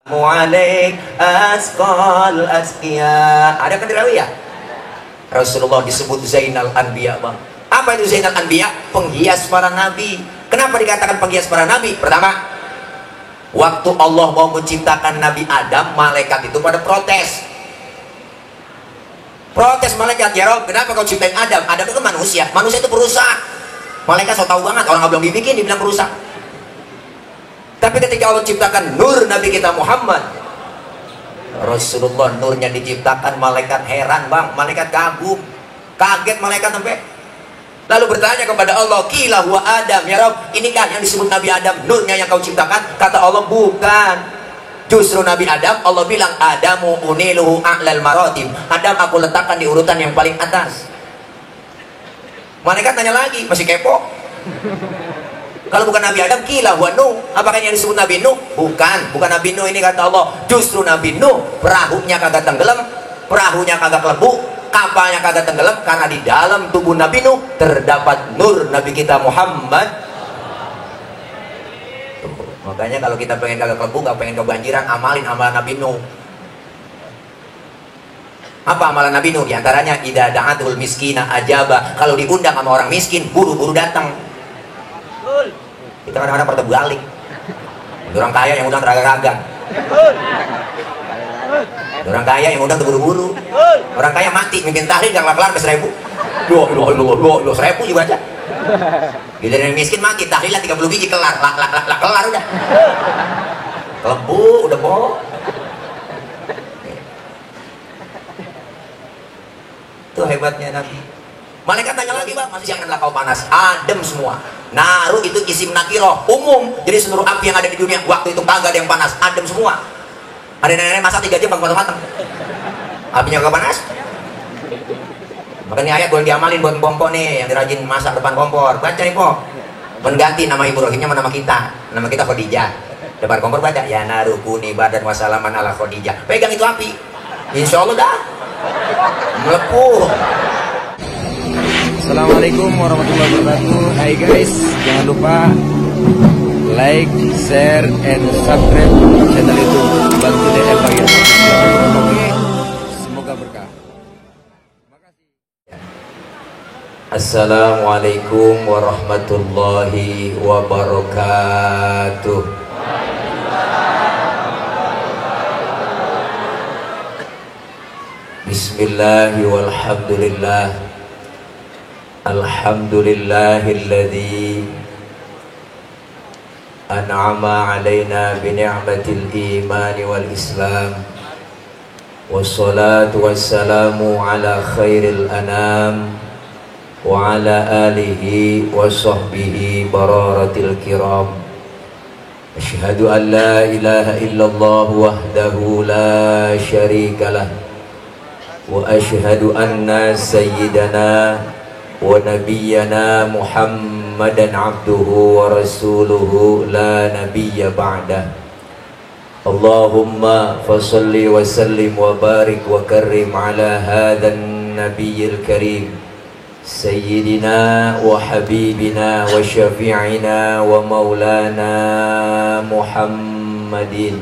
Mu'alaik asqal asqiya. Ada kan dirawiyah ya? Rasulullah disebut Zainal Anbiya, Bang. Apa itu Zainal Anbiya? Penghias para nabi. Kenapa dikatakan penghias para nabi? Pertama, waktu Allah mau menciptakan Nabi Adam, malaikat itu pada protes. Protes malaikat, ya Rob, kenapa kau ciptain Adam? Adam itu kan manusia. Manusia itu perusak. Malaikat so tahu banget, orang belum dibikin dibilang perusak. Tapi ketika Allah ciptakan nur Nabi kita Muhammad Rasulullah, nurnya diciptakan, malaikat heran, Bang. Malaikat kagum, kaget malaikat sampai lalu bertanya kepada Allah, qila huwa Adam, ya Rabb, inikah yang disebut Nabi Adam, nurnya yang kau ciptakan? Kata Allah, bukan. Justru Nabi Adam, Allah bilang, Adamu uniluhu a'lal maratib. Adam aku letakkan di urutan yang paling atas. Malaikat tanya lagi, masih kepo. Kalau bukan Nabi Adam, qila huwa Nuh. Apakah yang disebut Nabi Nuh? Bukan, bukan Nabi Nuh ini, kata Allah. Justru Nabi Nuh, perahunya kagak tenggelam, perahunya kagak kelebu, kapalnya kagak tenggelam, karena di dalam tubuh Nabi Nuh terdapat nur Nabi kita Muhammad. Makanya kalau kita pengen kagak kelebu, gak pengen kebanjiran, amalin amalan Nabi Nuh. Apa amalan Nabi Nuh? Di antaranya idza da'atul miskina ajaba. Kalau diundang sama orang miskin, buru-buru datang. Kita kadang-kadang pada balik. Orang kaya yang undang raga-raga. Orang kaya yang undang terburu-buru. Orang kaya mati mimpin tahlil gak kelar ke 1000. Loh, 1000 juga aja. Bila yang miskin mati tahlilan 30 biji kelar. Kelar udah. Kelebu udah bohong. Itu hebatnya Nabi. Malaikat tanya lagi, Bang, masih janganlah kau panas. Adem semua. Naru itu isim nakiroh, umum. Jadi seluruh api yang ada di dunia waktu itu kagak ada yang panas, adem semua. Ada nenek-nenek masak 3 jam bang matang-matang. Apinya kagak panas. Makanya ayat boleh diamalin buat pompok nih yang dirajin masak depan kompor. Baca nih, Po. Mengganti nama Ibu Rohimnya sama nama kita. Nama kita Khadijah. Depan kompor baca ya naru kuni badan wasalaman ala Khadijah. Pegang itu api. Insya Allah dah melepuh. Assalamualaikum warahmatullahi wabarakatuh. Hai guys, jangan lupa like, share, and subscribe channel YouTube Bantu DM Bagian. Oke, semoga berkah. Makasih. Assalamualaikum warahmatullahi wabarakatuh. Bismillahirrahmanirrahim. Walhamdulillah. Alhamdulillahilladzi an'ama alaina bi ni'matil imani wal islam. Wassalatu wassalamu ala khairil anam wa ala alihi wa sahbihi bararatil kiram. Asyhadu an la ilaha illallah wahdahu la syarikalah wa asyhadu anna sayyidana wa nabiyyana Muhammadan abduhu wa rasuluhu la nabiyya ba'dah. Allahumma fasalli wa sallim wa barik wa karrim ala hadhan nabiyyil karim sayyidina wa habibina wa syafi'ina wa maulana Muhammadin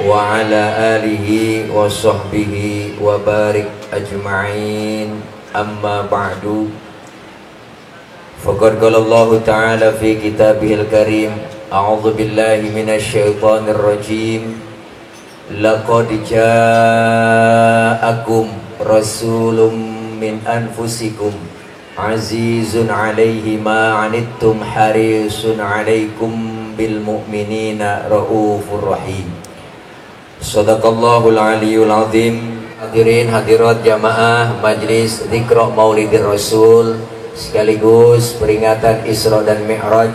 wa ala alihi wa sahbihi wa barik ajma'in. Amma ba'du, faqad qala Allah Ta'ala fi kitabihil karim, a'udzu billahi minasy syaithanir rajim, laqad ja'akum rasulun min anfusikum azizun 'alaihi ma 'anittum harisun 'alaikum bil mu'minina raufur rahim. Shadaqallahul aliyyul azim. Hadirin hadirat jamaah majlis Dzikra Maulidir Rasul sekaligus peringatan Isra dan Mi'raj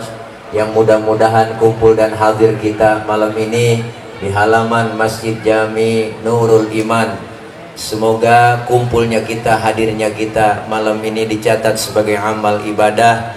yang mudah-mudahan kumpul dan hadir kita malam ini di halaman Masjid Jami Nurul Iman. Semoga kumpulnya kita, hadirnya kita malam ini dicatat sebagai amal ibadah.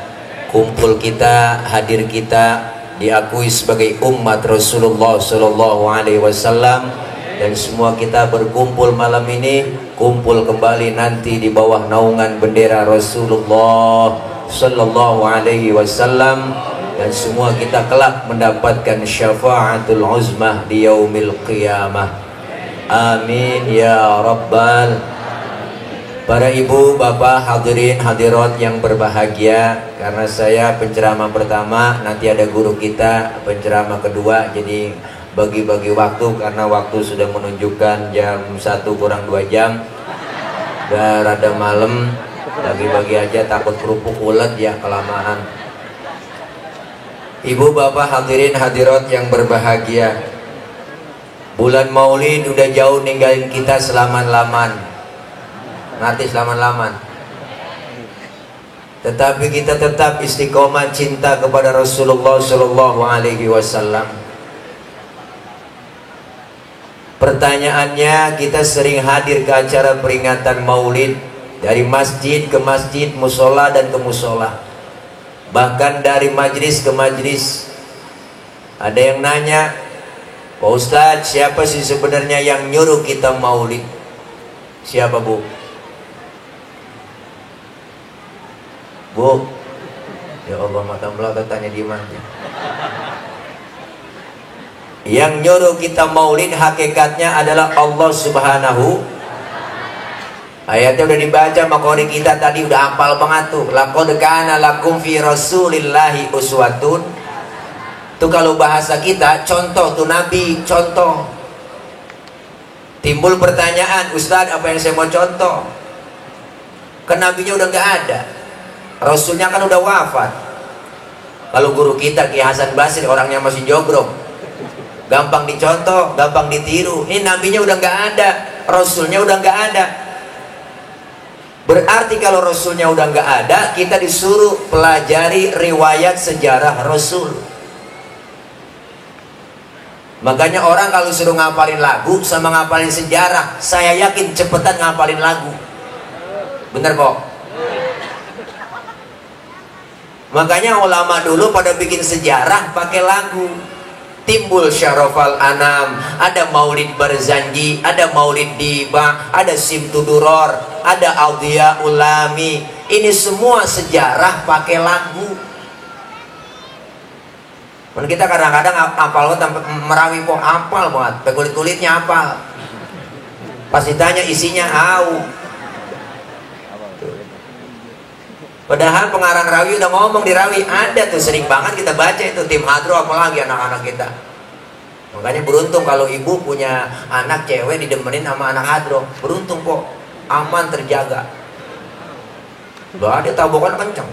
Kumpul kita, hadir kita diakui sebagai umat Rasulullah Sallallahu Alaihi Wasallam. Dan semua kita berkumpul malam ini, kumpul kembali nanti di bawah naungan bendera Rasulullah Sallallahu Alaihi Wasallam. dan semua kita kelak mendapatkan syafaatul uzmah di yaumil qiyamah. Amin ya rabbal. Para ibu, bapak, hadirin hadirat yang berbahagia, karena saya penceramah pertama, nanti ada guru kita penceramah kedua, jadi bagi-bagi waktu karena waktu sudah menunjukkan jam 1 kurang 2 jam, udah rada malam, bagi-bagi aja takut kerupuk ulet ya kelamaan. Ibu bapak hadirin hadirat yang berbahagia, bulan Maulid udah jauh ninggalin kita selaman-laman. Ngerti selaman-laman? Tetapi kita tetap istiqomah cinta kepada Rasulullah Shallallahu Alaihi Wasallam. Pertanyaannya, kita sering hadir ke acara peringatan Maulid, dari masjid ke masjid, musola dan ke musola, bahkan dari majlis ke majlis. Ada yang nanya, Pak Ustadz, siapa sih sebenarnya yang nyuruh kita Maulid? Siapa bu? Bu, ya Allah, mata melotot tanya di mana? Yang nyuruh kita Maulid hakikatnya adalah Allah Subhanahu. Ayatnya udah dibaca, makori kita tadi udah hafal banget tuh. Laqad kana lakum fi rasulillahi uswatun. Tuh kalau bahasa kita contoh tuh Nabi, contoh. Timbul pertanyaan, Ustadz apa yang saya mau contoh? Kan Nabinya udah nggak ada, Rasulnya kan udah wafat. Kalau guru kita Ki Hasan Basri orangnya masih jogrok, gampang dicontoh, gampang ditiru. Ini Nabinya udah nggak ada, Rasulnya udah nggak ada. Berarti kalau Rasulnya udah nggak ada, kita disuruh pelajari riwayat sejarah Rasul. Makanya orang kalau suruh ngapalin lagu sama ngapalin sejarah, saya yakin cepetan ngapalin lagu. Bener kok? Makanya ulama dulu pada bikin sejarah pakai lagu. Timbul Syarofal Anam, ada Maulid Barzanji, ada Maulid Diba, ada Simtuduror, ada Audia Ulami. Ini semua sejarah pakai lagu. Dan kita kadang-kadang apal banget, merawi kok apal banget, kulit-kulitnya apal. Pas ditanya isinya au. Padahal pengarang rawi udah ngomong di rawi, ada tuh sering banget kita baca itu tim hadro, apalagi anak-anak kita. Makanya beruntung kalau ibu punya anak cewek didemenin sama anak hadro, beruntung kok, aman terjaga. Loh, dia tabokan kenceng.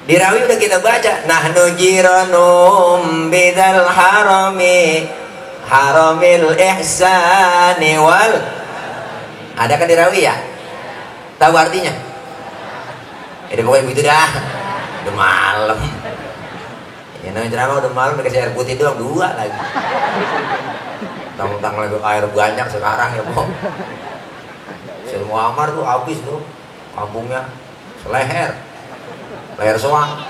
Di rawi udah kita baca, nahnu jiranum bidal harami haramil ihsani wal. Ada kan di rawi ya? Tahu artinya? Ya pokoknya begitu dah. Udah malam. Ya namanya ceramah udah malam, dikasih air putih doang 2 lagi. Tang-tang lagi air banyak sekarang ya Bang. Syekh Muammar tuh habis tuh kampungnya seleher. Leher soang.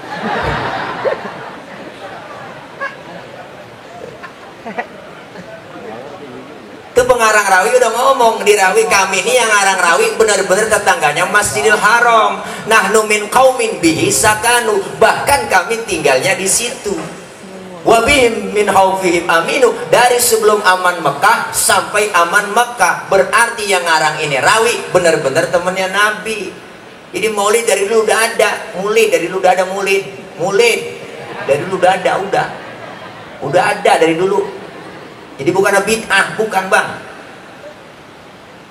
Itu pengarang rawi udah ngomong di rawi, kami ini yang ngarang rawi benar-benar tetangganya Masjidil Haram. Nahnu min qaumin bihi sakanu, bahkan kami tinggalnya di situ. Wa bihim min haufihim aminu, dari sebelum aman Mekah sampai aman Mekah. Berarti yang ngarang ini rawi benar-benar temannya Nabi. Jadi Maulid dari dulu udah ada, Maulid dari dulu udah ada, Maulid dari dulu udah ada, udah ada dari dulu. Jadi bukan bid'ah, bukan bang.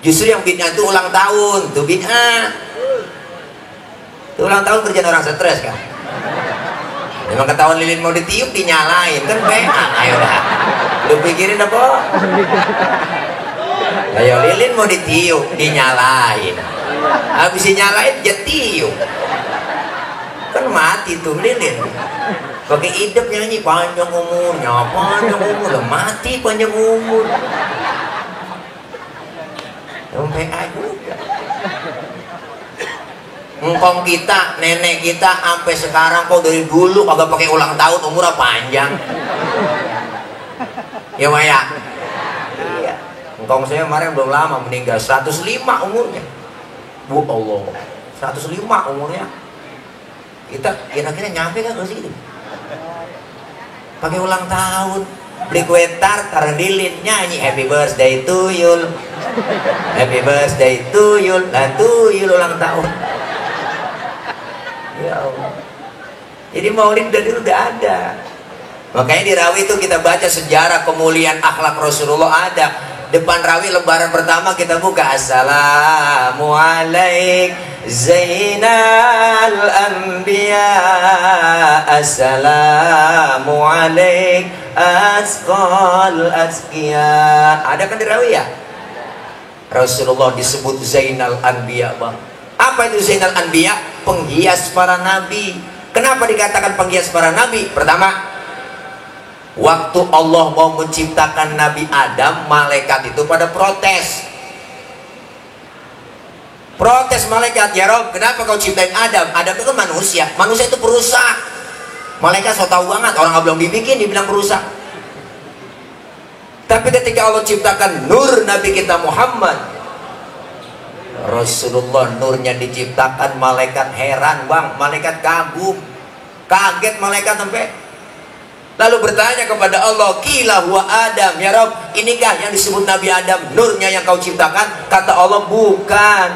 Justru yang bid'ah itu ulang tahun, tuh bid'ah. Itu ulang tahun kerjaan orang stres kan. Memang ketahuan lilin mau ditiup dinyalain kan bid'ah. Ayo dah, lu pikirin apa? Ayo lilin mau ditiup dinyalain. Habis dinyalain dia tiup. Kan mati tuh lilin. Pakai idep nyanyi panjang umurnya, panjang umur, udah mati panjang umur. Sampai aja. Engkong kita, nenek kita sampai sekarang kok dari dulu kagak pakai ulang tahun, umurnya panjang. Ya Maya. Iya. Engkong saya kemarin belum lama meninggal, 105 umurnya. Bu Allah, 105 umurnya. Kita kira-kira nyampe kan ke situ? Pakai ulang tahun, beli kue tart, taruh lilin, nyanyi happy birthday to you, happy birthday to you, lah tuyul ulang tahun. Ya Allah. Jadi maulid dari dulu udah ada. Makanya di rawi itu kita baca sejarah kemuliaan akhlak Rasulullah ada. Depan rawi lembaran pertama kita buka Assalamualaikum Zainal Anbiya, Assalamualaikum Asqal Asqiya. Ada kan di rawi ya? Rasulullah disebut Zainal Anbiya, Bang. Apa itu Zainal Anbiya? Penghias para nabi. Kenapa dikatakan penghias para nabi? Pertama, waktu Allah mau menciptakan Nabi Adam, malaikat itu pada protes. Protes malaikat, ya Rob, kenapa kau ciptain Adam? Adam itu kan manusia, manusia itu perusak. Malaikat so tahu banget, orang belum dibikin dibilang perusak. Tapi ketika Allah ciptakan nur Nabi kita Muhammad Rasulullah, nurnya diciptakan, malaikat heran, Bang, malaikat kagum, kaget malaikat sampai lalu bertanya kepada Allah, qila huwa Adam, ya Rob, inikah yang disebut Nabi Adam, nurnya yang kau ciptakan? Kata Allah, bukan,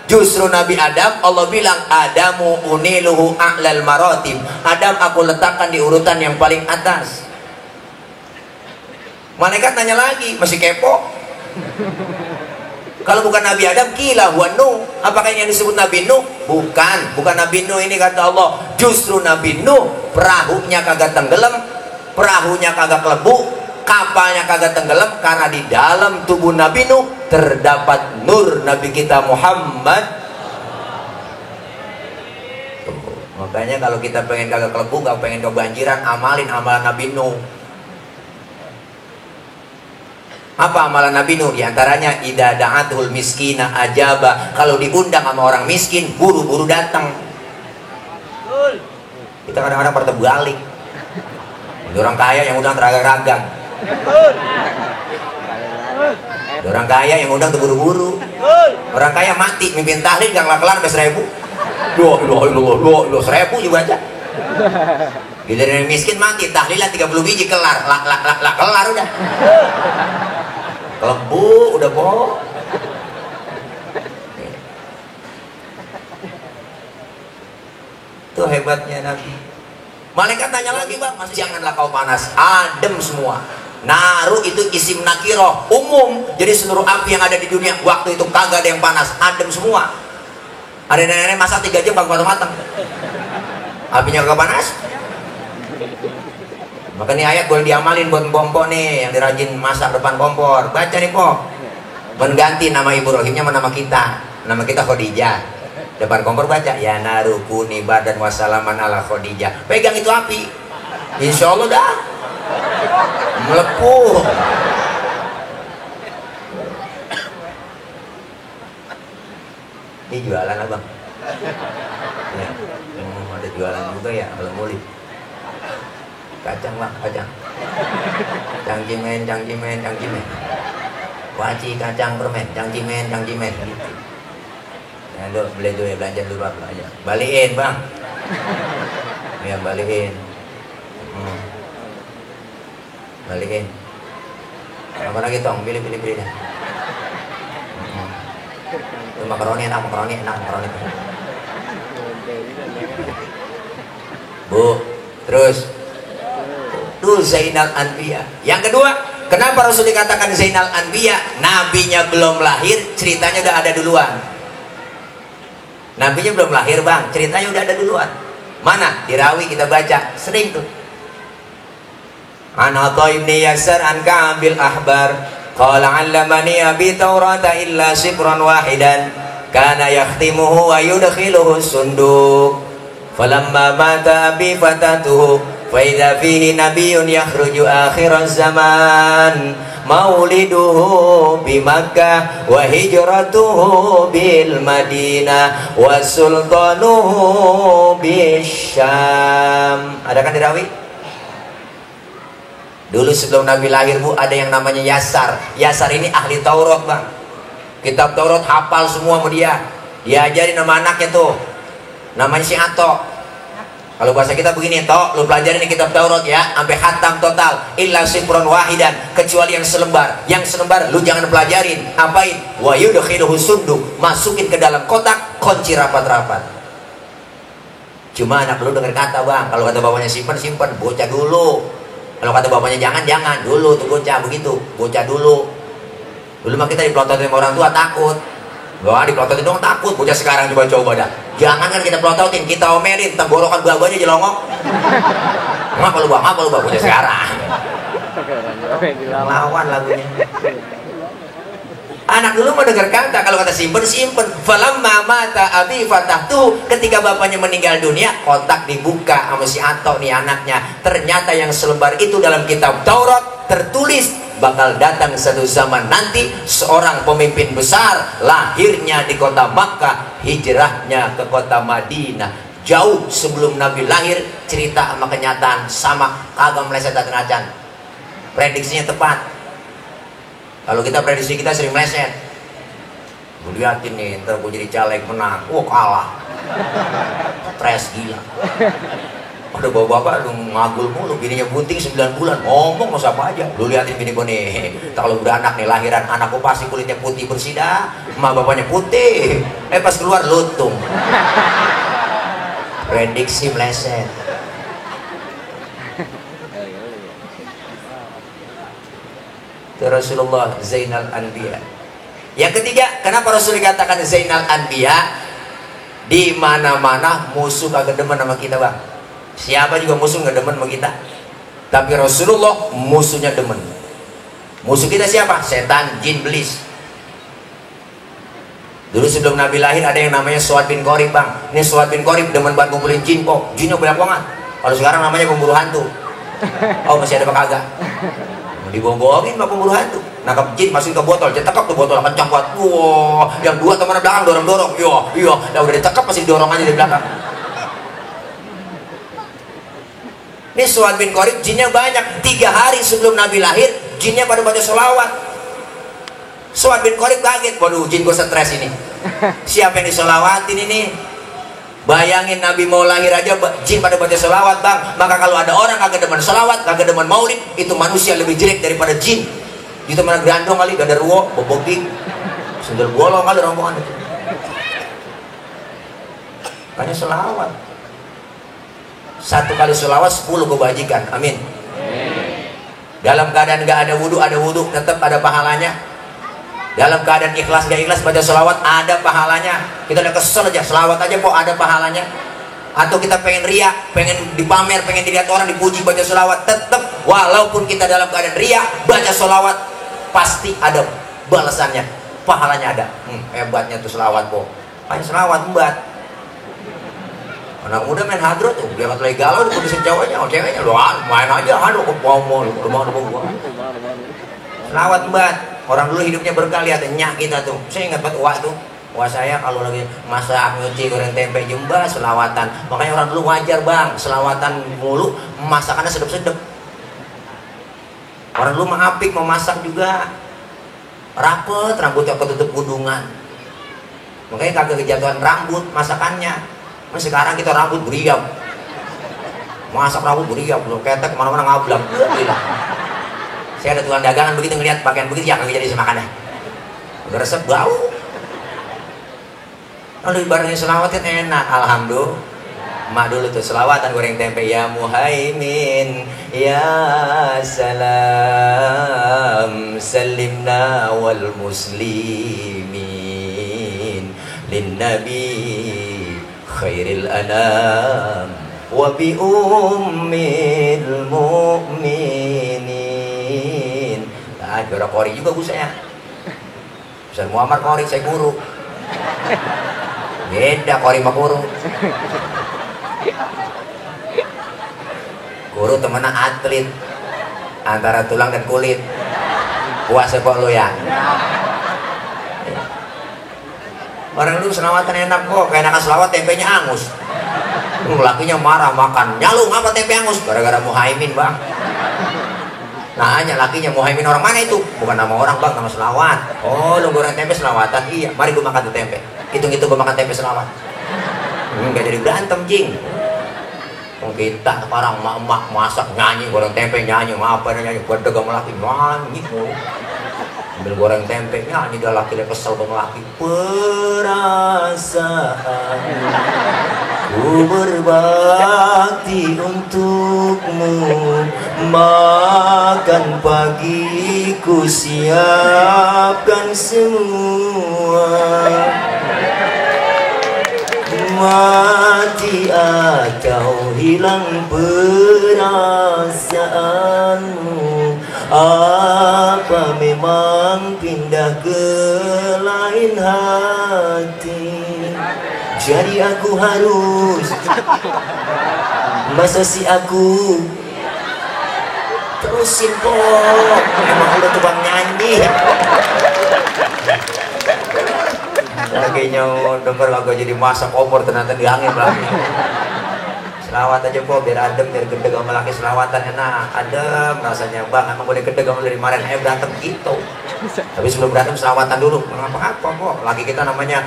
justru Nabi Adam, Allah bilang, Adamu uniluhu a'lal maratib, Adam aku letakkan di urutan yang paling atas. Malaikat nanya lagi, masih kepo. Kalau bukan Nabi Adam, qila huwa Nuh, apakah yang disebut Nabi Nuh? Bukan, bukan Nabi Nuh ini, kata Allah, justru Nabi Nuh perahunya kagak tenggelam, perahunya kagak kelebu, kapalnya kagak tenggelam, karena di dalam tubuh Nabi Nuh terdapat nur Nabi kita Muhammad. Makanya kalau kita pengen kagak kelebu, gak pengen kebanjiran, amalin amalan Nabi Nuh. Apa amalan Nabi Nuh? Di antaranya idza da'atul miskina ajaba. Kalau diundang sama orang miskin, buru-buru datang. Kita kadang-kadang pada balik. Ada orang kaya yang undang teragak-ragak. Ada orang kaya yang undang terburu-buru. Orang kaya mati mimpin tahlil gak kelar sampai 1000. Loh, 1000 juga aja. Giliran miskin mati, tahlilan 30 biji kelar. Kelar udah. Kelebu udah po. Itu hebatnya Nabi. Malaikat tanya lagi, Bang, masih janganlah kau panas, adem semua. Naru itu isim nakiroh, umum. Jadi seluruh api yang ada di dunia waktu itu kagak ada yang panas, adem semua. Ada nenek-nenek masak 3 jam baru matang. Apinya kagak panas. Maka nih ayat boleh diamalin buat Mpok nih yang dirajin masak depan kompor. Baca nih, Pok. Mengganti nama Ibrahimnya sama nama kita. Nama kita Khadijah. Depan kompor baca ya naru kuni badan wassalaman ala Khadijah. Pegang itu api. Insya Allah dah melepuh. Ini jualan, Abang. Ya. Ada jualan juga ya kalau mulai. Kacang, Bang, kacang. Cangcimen. Waci kacang permen, cangcimen. Gitu. Ya, lu beli dulu ya, belanja dulu aja. Balikin, Bang. Ya, balikin. Balikin. Apa lagi, Tong? Pilih dah. Itu makaroni enak. Bu, terus itu Zainal Anbiya. Yang kedua, kenapa Rasul dikatakan Zainal Anbiya? Nabinya belum lahir, ceritanya udah ada duluan. Nabinya belum lahir, Bang, ceritanya udah ada duluan. Mana? Di rawi kita baca, sering tuh. An Atha ibn Yasar an Ka'bil Ahbar qala 'allamani abi Taurata illa sifran wahidan kana yakhtimuhu wa yudkhiluhu sunduk falamma mata abi fatatuhu فإذا فيه نبي يخرج آخر الزمان مولده بمكة وهجرته بالمدينة وسلطانه بالشام. Ada kan dirawi? Dulu sebelum Nabi lahir Bu, ada yang namanya Yasar. Yasar ini ahli Taurat Bang. Kitab Taurat hafal semua sama dia. Diajarin nama anaknya tuh, namanya si Ato. Kalau bahasa kita begini, toh, lu pelajarin di kitab Taurat ya, sampai khatam total, illa sifron wahidan, kecuali yang selembar. Yang selembar lu jangan pelajarin. Apain? Wa yudkhiluhu sunduk, masukin ke dalam kotak, kunci rapat-rapat. Cuma anak lu denger kata Bang, kalau kata bapaknya simpen, simpen, bocah dulu. Kalau kata bapaknya jangan, jangan dulu tuh bocah begitu, bocah dulu. Dulu mah kita dipelototin sama orang tua takut. Wah, dipelototin dong takut. Bocah sekarang coba-coba dah. Jangan kan kita pelototin, kita omelin, tenggorokan buah-buahnya jelongok. Ngapa lu Bang, bocah sekarang. Lawan lagunya. Anak dulu mau dengar kata, kalau kata simpen, simpen. Falamma mata abi fatahtu, ketika bapaknya meninggal dunia, kotak dibuka sama si Ato nih anaknya. Ternyata yang selembar itu dalam kitab Taurat tertulis bakal datang satu zaman nanti seorang pemimpin besar, lahirnya di kota Makkah, hijrahnya ke kota Madinah. Jauh sebelum Nabi lahir, cerita sama kenyataan sama, kagak meleset acan. Prediksinya tepat. Kalau kita prediksi kita sering meleset. Gue liatin nih, ntar gue jadi caleg menang, kalah. Stres gila. Ada bapak-bapak lu ngagul mulu, bininya bunting 9 bulan, ngomong mau siapa aja. Lu liatin bini gue nih, kalau udah anak nih lahiran, anakku pasti kulitnya putih bersih dah, emak bapaknya putih, pas keluar lutung. Prediksi meleset. Itu Rasulullah Zainal Anbiya. Yang ketiga, kenapa Rasul dikatakan Zainal Anbiya? Di mana-mana musuh kagak demen sama kita Bang. Siapa juga musuh nggak demen sama kita, tapi Rasulullah musuhnya demen. Musuh kita siapa? Setan, jin, belis. Dulu sebelum Nabi lahir ada yang namanya Suad bin Qorib Bang. Ini Suad bin Qorib demen banget ngumpulin jin kok. Jinnya banyak banget. Kalau sekarang namanya pemburu hantu. Oh masih ada apa kagak? Dibohongin sama pemburu hantu. Nangkap jin masukin ke botol, cetekap tuh botol kencang buat. Wah, yang dua teman belakang dorong-dorong. Iya, udah ditekap masih didorong aja di belakang. Ini Suad bin Qorib jinnya banyak. 3 hari sebelum Nabi lahir, jinnya pada baca sholawat. Suad bin Qorib kaget, waduh jin gue stres ini. Siapa yang disolawatin ini? Bayangin Nabi mau lahir aja jin pada baca sholawat Bang. Maka kalau ada orang kagak demen sholawat, kagak demen maulid, itu manusia lebih jelek daripada jin. Itu mana gerandong kali, gadarwo, boboking, sundel bolong kali rombongan itu. Makanya sholawat. 1 kali sholawat 10 kebajikan, amin. Dalam keadaan gak ada wudhu tetap ada pahalanya. Dalam keadaan ikhlas gak ikhlas baca sholawat ada pahalanya. Kita udah kesel aja, sholawat aja kok ada pahalanya. Atau kita pengen riak, pengen dipamer, pengen dilihat orang dipuji baca sholawat, tetap walaupun kita dalam keadaan riak baca sholawat pasti ada balasannya, pahalanya ada. Hebatnya tuh sholawat kok. Hanya sholawat mbak. Anak muda main hadro tuh, dia kata lagi galau, diputusin cowoknya, ceweknya lu main aja, aduh mau rumah gua. Selawat mbak, orang dulu hidupnya berkah, lihat nyak kita tuh. Saya ingat banget wak tuh, wak saya kalau lagi masak nyuci goreng tempe jemba selawatan. Makanya orang dulu wajar Bang, selawatan mulu, masakannya sedep-sedep. Orang dulu mah apik mau masak juga, rapet, rambutnya ketutup kudungan. Makanya kagak kejatuhan rambut masakannya. Sekarang kita rambut beriam, masak rambut beriam, belum ketek kemana-mana ngablang. Gila. Saya ada tukang dagangan begitu ngeliat pakaian begitu ya kagak jadi semakannya. Udah resep bau. Lalu ibaratnya selawat kan enak, alhamdulillah. Mak dulu tuh selawatan goreng tempe, ya muhaimin, ya salam, salimna wal muslimin, lin nabi khairil anam wa bi ummil mu'minin. Nah, juara kori juga bu saya. Ustaz Muhammad kori, saya guru. Beda kori sama guru. Guru temennya atlet, antara tulang dan kulit. Puas kok lo ya. Orang dulu selawatan enak kok, kayak enakan selawat tempenya angus. Lakinya marah makan, nyalung apa tempe angus? Gara-gara Muhaimin Bang. Nanya lakinya, Muhaimin orang mana itu? Bukan nama orang bang, nama selawat. Oh lu goreng tempe selawatan? Iya, mari gue makan tuh tempe. Hitung-hitung gue makan tempe selawat. Gak jadi berantem jing. Kita sekarang emak masak nyanyi, goreng tempe nyanyi, apa nyanyi, berdagang laki nyanyi. Ambil goreng tempe nyanyi, dah laki dia kesel sama laki. Perasaan ku berbakti untukmu, makan pagi ku siapkan semua, mati atau hilang perasaanmu, apa memang pindah ke lain hati? Jadi aku harus masa si aku terusin kok, emang udah tukang nyanyi. Kayaknya denger lagu jadi masak opor ternyata di angin lagi. Selawat aja kok biar adem, biar gede sama laki selawatan enak, adem rasanya bang. Emang boleh gede sama dari kemarin berantem gitu. Tapi sebelum berantem selawatan dulu. Apa-apa kok, lagi kita namanya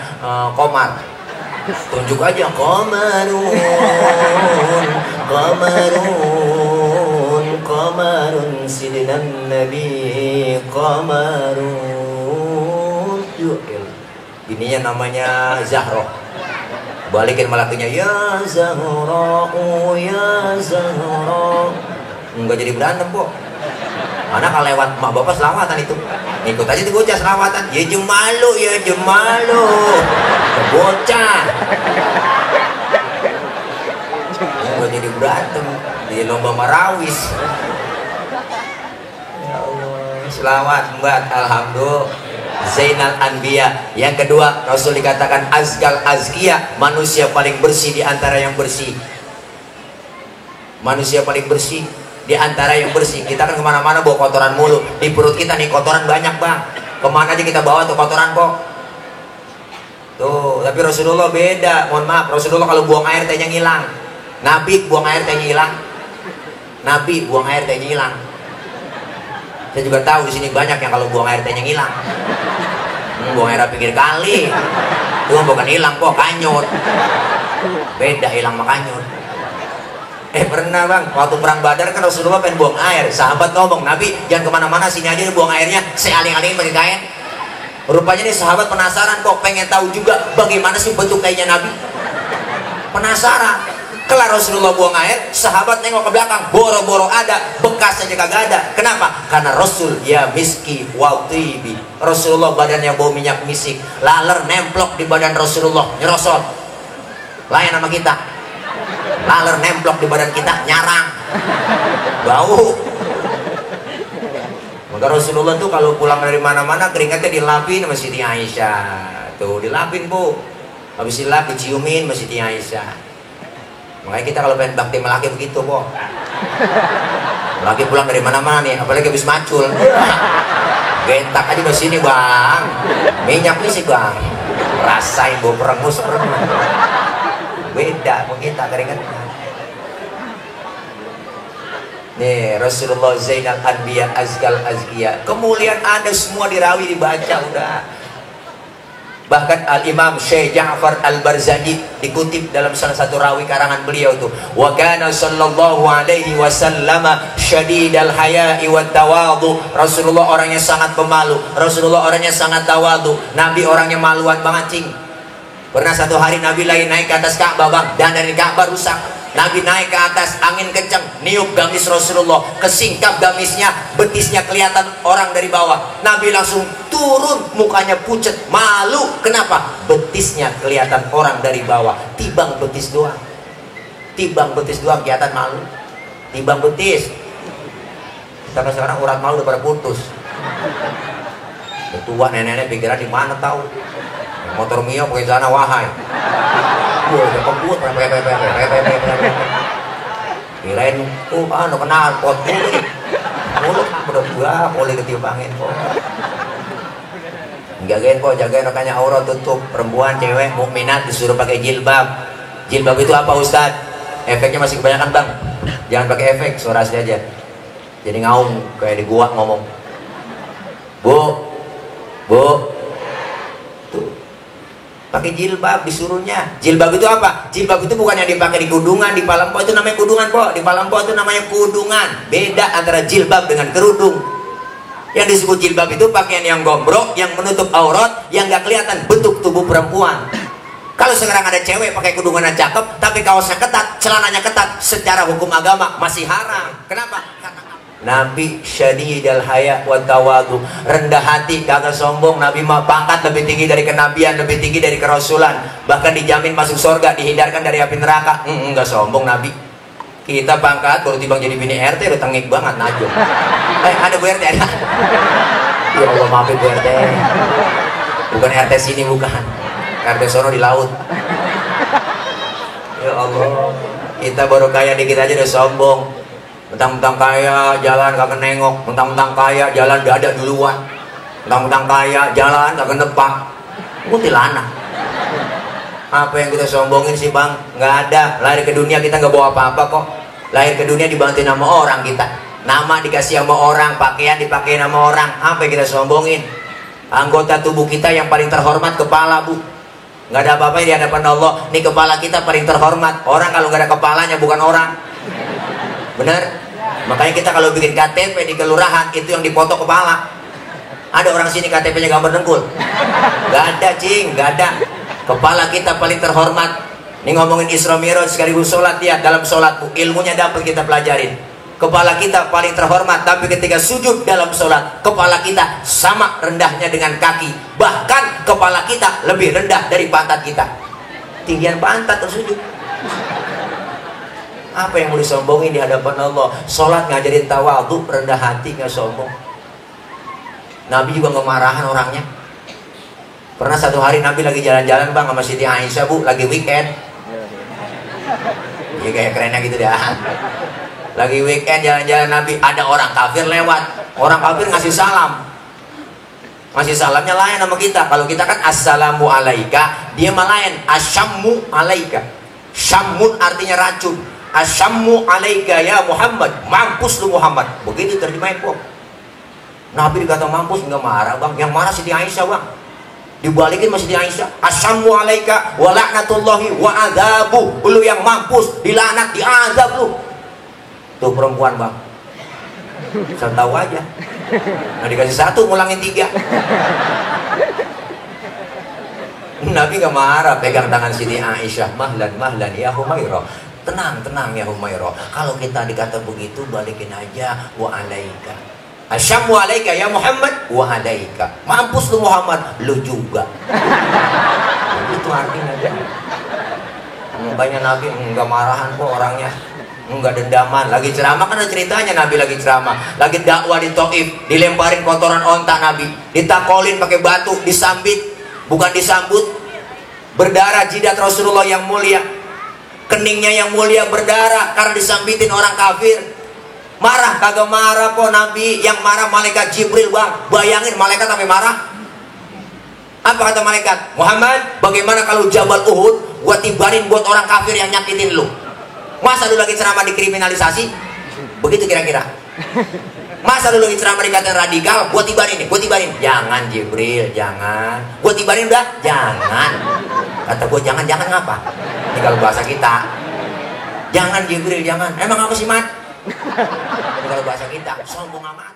Komar. Tunjuk aja Komarun, Komarun, Komarun sidinan Nabi Komarun. Yuk, ininya namanya Zahro. Balikin malakinya, ya Zahro, ya Zahro. Enggak jadi berantem kok. Anak kalau lewat mak bapak selawatan itu, ikut aja tuh bocah selawatan. Ya jemalu, ya jemalu. Bocah. Enggak jadi berantem di lomba marawis. Ya Allah, selawat mbak, alhamdulillah. Zainal Anbiya. Yang kedua, Rasul dikatakan azgal azkiya, manusia paling bersih di antara yang bersih. Manusia paling bersih di antara yang bersih. Kita kan kemana-mana bawa kotoran mulu. Di perut kita nih kotoran banyak bang. Kemana aja kita bawa tuh kotoran kok. Tuh, tapi Rasulullah beda. Mohon maaf, Rasulullah kalau buang air tehnya ngilang. Nabi buang air tehnya hilang. Nabi buang air tehnya hilang. Saya juga tahu di sini banyak yang kalau buang air tehnya ngilang. Buang air pinggir kali. Itu bukan hilang kok, kanyut. Beda hilang sama kanyut. Pernah bang, waktu perang Badar kan Rasulullah pengen buang air. Sahabat ngomong, Nabi jangan kemana-mana, sini aja buang airnya. Saya aling-alingin pakai kain. Rupanya nih sahabat penasaran kok, pengen tahu juga bagaimana sih bentuk kainnya Nabi. Penasaran. Kelar Rasulullah buang air, sahabat nengok ke belakang, boro-boro ada, bekas aja kagak ada. Kenapa? Karena Rasul ya miski wa tibi. Rasulullah badannya bau minyak misik, laler nemplok di badan Rasulullah, nyerosot. Lain sama kita. Laler nemplok di badan kita, nyarang. Bau. Maka Rasulullah tuh kalau pulang dari mana-mana keringatnya dilapin sama Siti Aisyah. Tuh dilapin bu. Habis dilap diciumin sama Siti Aisyah. Makanya kita kalau pengen bakti melaki begitu kok. Laki pulang dari mana-mana nih, apalagi habis macul. Gentak aja ke sini bang. Minyak misik bang. Rasain bau perengus. Beda mau kita keringatnya. Nih Rasulullah Zainal Anbiya Azgal Azkiya. Kemuliaan ada semua dirawi dibaca udah. Bahkan Al-Imam Syekh Ja'far Al-Barzani dikutip dalam salah satu rawi karangan beliau tuh, wa kana sallallahu alaihi wasallam syadidal haya'i wat tawadhu. Rasulullah orangnya sangat pemalu, Rasulullah orangnya sangat tawadhu. Nabi orangnya maluan banget cing. Pernah satu hari Nabi lagi naik ke atas Ka'bah bang, dan dari Ka'bah rusak. Nabi naik ke atas, angin kencang, niup gamis Rasulullah, kesingkap gamisnya, betisnya kelihatan orang dari bawah. Nabi langsung turun, mukanya pucet, malu. Kenapa? Betisnya kelihatan orang dari bawah. Tibang betis doang. Tibang betis doang kelihatan malu. Tibang betis. Sampai sekarang urat malu udah pada putus. Ketua nenek-nenek pikiran di mana tahu? Motor Mio pakai celana wahai. Wah, udah kebut, kirain, kenal pot mulut, udah gua boleh ketimbangin kok. Jagain kok, jagain makanya aurat tutup. Perempuan, cewek, mukminat disuruh pakai jilbab. Jilbab itu apa Ustadz? Efeknya masih kebanyakan bang. Jangan pakai efek, suara asli aja. Jadi ngaung kayak di gua ngomong, bu, tuh pakai jilbab disuruhnya. Jilbab itu apa? Jilbab itu bukan yang dipakai di kudungan, di Palempo itu namanya kudungan po. Di Palempo itu namanya kudungan. Beda antara jilbab dengan kerudung. Yang disebut jilbab itu pakaian yang gombrong, yang menutup aurat, yang nggak kelihatan bentuk tubuh perempuan. Kalau sekarang ada cewek pakai kudungan yang cakep, tapi kaosnya ketat, celananya ketat, secara hukum agama masih haram. Kenapa? Karena Nabi syadidal haya wa tawadu, rendah hati, kagak sombong. Nabi mah pangkat lebih tinggi dari kenabian, lebih tinggi dari kerasulan, bahkan dijamin masuk surga, dihindarkan dari api neraka. Enggak sombong Nabi. Kita pangkat baru timbang jadi bini RT udah tengik banget najwa. Ada Bu RT ada. Ya Allah maafin Bu RT. Bukan RT sini bukan. RT sono di laut. Ya Allah, kita baru kaya dikit aja udah sombong. Mentang-mentang kaya jalan kagak nengok, mentang-mentang kaya jalan dada duluan, mentang-mentang kaya jalan kagak nepak. Kuntilanak. Apa yang kita sombongin sih bang? Nggak ada. Lahir ke dunia kita nggak bawa apa-apa kok. Lahir ke dunia dibantuin sama orang kita. Nama dikasih sama orang, pakaian dipakai sama orang. Apa yang kita sombongin? Anggota tubuh kita yang paling terhormat kepala bu. Nggak ada apa-apa di hadapan Allah. Nih kepala kita paling terhormat. Orang kalau nggak ada kepalanya bukan orang. Bener? Makanya kita kalau bikin KTP di kelurahan itu yang dipoto kepala. Ada orang sini KTP-nya gambar dengkul? Nggak ada cing, nggak ada. Kepala kita paling terhormat. Ini ngomongin Isra Mi'raj sekaligus sholat ya. Dalam sholat ilmunya dapat kita pelajarin. Kepala kita paling terhormat, tapi ketika sujud dalam sholat, kepala kita sama rendahnya dengan kaki. Bahkan kepala kita lebih rendah dari pantat kita. Tinggian pantat tersujud. Apa yang mau disombongin di hadapan Allah? Sholat ngajarin tawadhu, rendah hati, nggak sombong. Nabi juga nggak marahan orangnya. Pernah satu hari Nabi lagi jalan-jalan bang sama Siti Aisyah bu, lagi weekend. Ya kayak kerennya gitu dah. Lagi weekend jalan-jalan Nabi, ada orang kafir lewat. Orang kafir ngasih salam. Ngasih salamnya lain sama kita. Kalau kita kan assalamu alaika, dia mah lain asyammu alaika. Syammun artinya racun. Asyammu alaika ya Muhammad, mampus lu Muhammad. Begitu terjemahin kok. Nabi dikata mampus nggak marah bang. Yang marah Siti Aisyah bang. Dibalikin masih di Aisyah, asyammu alaika wa la'natullahi wa adzabu. Lu yang mampus, dilaknat, diazab lu. Tuh perempuan bang, saya tahu aja. Nah dikasih satu, ngulangin tiga. Nabi gak marah, pegang tangan Siti Aisyah, mahlan mahlan ya Humairah. Tenang tenang ya Humairah. Kalau kita dikata begitu, balikin aja wa alaika. Asyammu alaika ya Muhammad wa alaika. Mampus lu Muhammad, lu juga. Itu artinya aja. Banyak Nabi enggak marahan kok orangnya. Enggak dendaman. Lagi ceramah kan ada ceritanya Nabi lagi ceramah. Lagi dakwah di Taif, dilemparin kotoran onta Nabi. Ditakolin pakai batu, disambit, bukan disambut. Berdarah jidat Rasulullah yang mulia. Keningnya yang mulia berdarah karena disambitin orang kafir. Marah kagak marah kok Nabi. Yang marah malaikat Jibril bang. Bayangin malaikat sampai marah. Apa kata malaikat? Muhammad, bagaimana kalau Jabal Uhud gua tibarin buat orang kafir yang nyakitin lu? Masa lu lagi ceramah dikriminalisasi? Begitu kira-kira. Masa lu lagi ceramah dikatain radikal? Gua tibarin nih, gua tibarin. Jangan Jibril, jangan. Gua tibarin udah? Jangan. Kata gua jangan-jangan ngapa? Ini kalau bahasa kita. Jangan Jibril, jangan. Emang apa sih Mat? Kalau bahasa kita, sombong amat.